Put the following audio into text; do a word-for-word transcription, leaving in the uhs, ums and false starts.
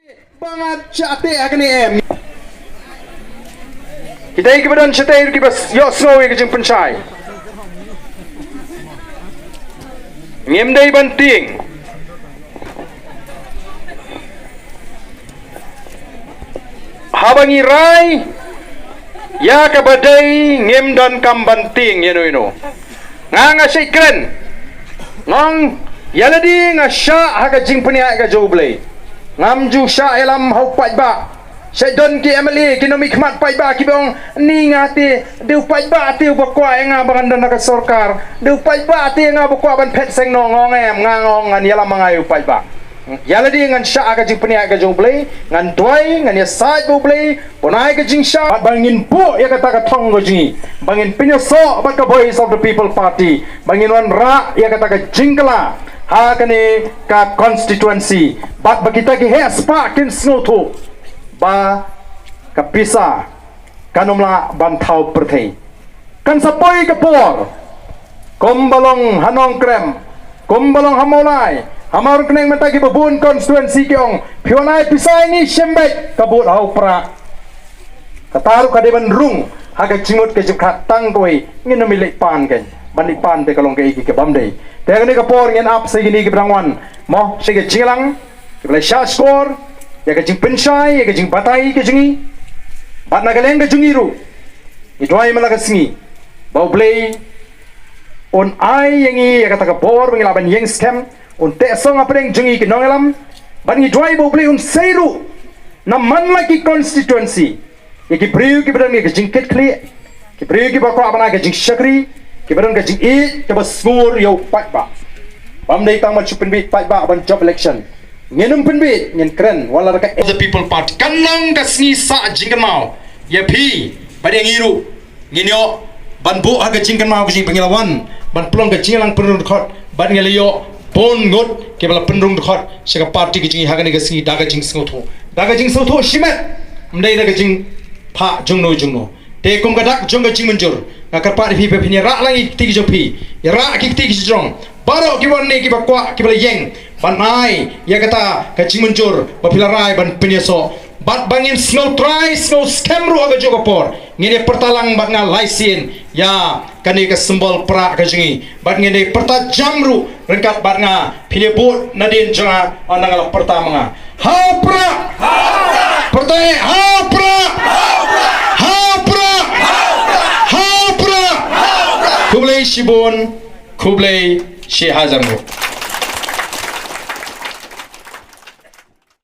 Ba nga shah teh ha kane em. Kita kiba don shatei kiba ïohsngew ïa ka jingpynshai. Ngim dei ban tieng. Haba ngi rai ïa kaba dei ngim donkam ban tieng ïano ïano. Nga nga shait kren. Nga ong ïa lade nga shah ha ka jingpynïaid ka jong U Blei. Ngam ju shah ïalam ha u paidbah. Shait don ki M L A ki nongmihkhmat paidbah kiba ong ni nga te dei u paidbah te uba kwah ïa nga ba ngan don ha ka sorkar. Dei u paidbah te nga ba kwah ban phet seng noh. Nga ong em, nga ong ngan ïalam ma nga ïa u paidbah. Ïa lade ngan shah ha ka jingpynïaid ka jong U Blei, ngan duwai, ngan ïasaid bad U Blei ban ai ka jingshah bad ba ngin buh ïa kata ka thong ka jong ngi, ba ngin pynïasoh bad ka Voice of the People Party, ba ngin wanrah ïa kata ka jingkylla ha kane ka constituency, bad ba kita ki heh spah kin sngewthuh ba ka pisa kan ym lah ban thaw pyrthei. Kan sa poi ka por, kumba long ha Nongkrem, kumba long ha Mawlai, ha Mawryngkneng mynta kiba bun constituency ki ong phi wan ai pisa ïa ngi shim beit ka vote ha u Prah. Kata ruh ka dei ban rung ha ka jingmut ka jingpyrkhat tang kawei, ngin ym leit pan kein, ban leit pan te ka long kaei kaei kaba ym dei. Te kane ka por ngin ap sa ïa kine kiba dang wan mo sha ka jingïalang, kiba la shah shkor ïa ka jingpynshai, ïa ka jingbatai ka jong ngi. Bad na ka liang ka jong ngi ruh, ngi duwai man la ka sngi ba U Blei un ai ïa ngi ïa kata ka bor ba ngi lah ban ïeng skhem, un teh song hapdeng jong ngi ki nongïalam. Bad ngi duwai ba U Blei un sei ruh na man la ki constituency ïa ki briew kiba don ïa ka jingkitkhlieh, ki briew kiba kwah ban ai ka jingshakri, kiba don ka jingïeit kaba sngur ïa u paidbah. Bym dei tang ban shu pynbieit paidbah ban jop election. Ngin ym pynbieit, ngin kren wat la ka of the People Party. Kan long ka sngi sah jingkynmaw ïa phi bad ïa ngi ruh. Ngin ïoh ban buh ha ka jingkynmaw ka jong ngi ba ngi la wan ban pynlong ka jingïalang pynrung dkhot, bad ngi la ïoh bun ngut kiba la pynrung dkhot sha ka party ka jong ngi ha kane ka sngi da ka jingsngewthuh, da ka jingsngewthuh shimet, ym dei da ka jingphah jongno jongno. Te kum ka dak jong ka jingmynjur, nga kyrpad ïa phi ba phin ïarah lang ïa ki kti ki jong phi, ïarah ki kti ki jong baroh kiba wan ne kiba kwah kiba la ïeng ban ai ïa kata ka jingmynjur ba phi la rai ban pynïasoh. Bad ba ngin sngew trai sngew skhem ruh ha kajuh ka por, ngin ïa pyrta lang bad nga lai sien ïa kane ka symbol Prah ka jong ngi. Bad ngin ïa pyrta jam ruh ryngkat bad nga, phin ïa bud nadien jong nga, ynda nga la pyrta ma nga. Ha u Prah! Pyrta eh, ha u Prah! Ha u Prah! Ha u Prah! Khublei shibun, khublei shihajar nguh.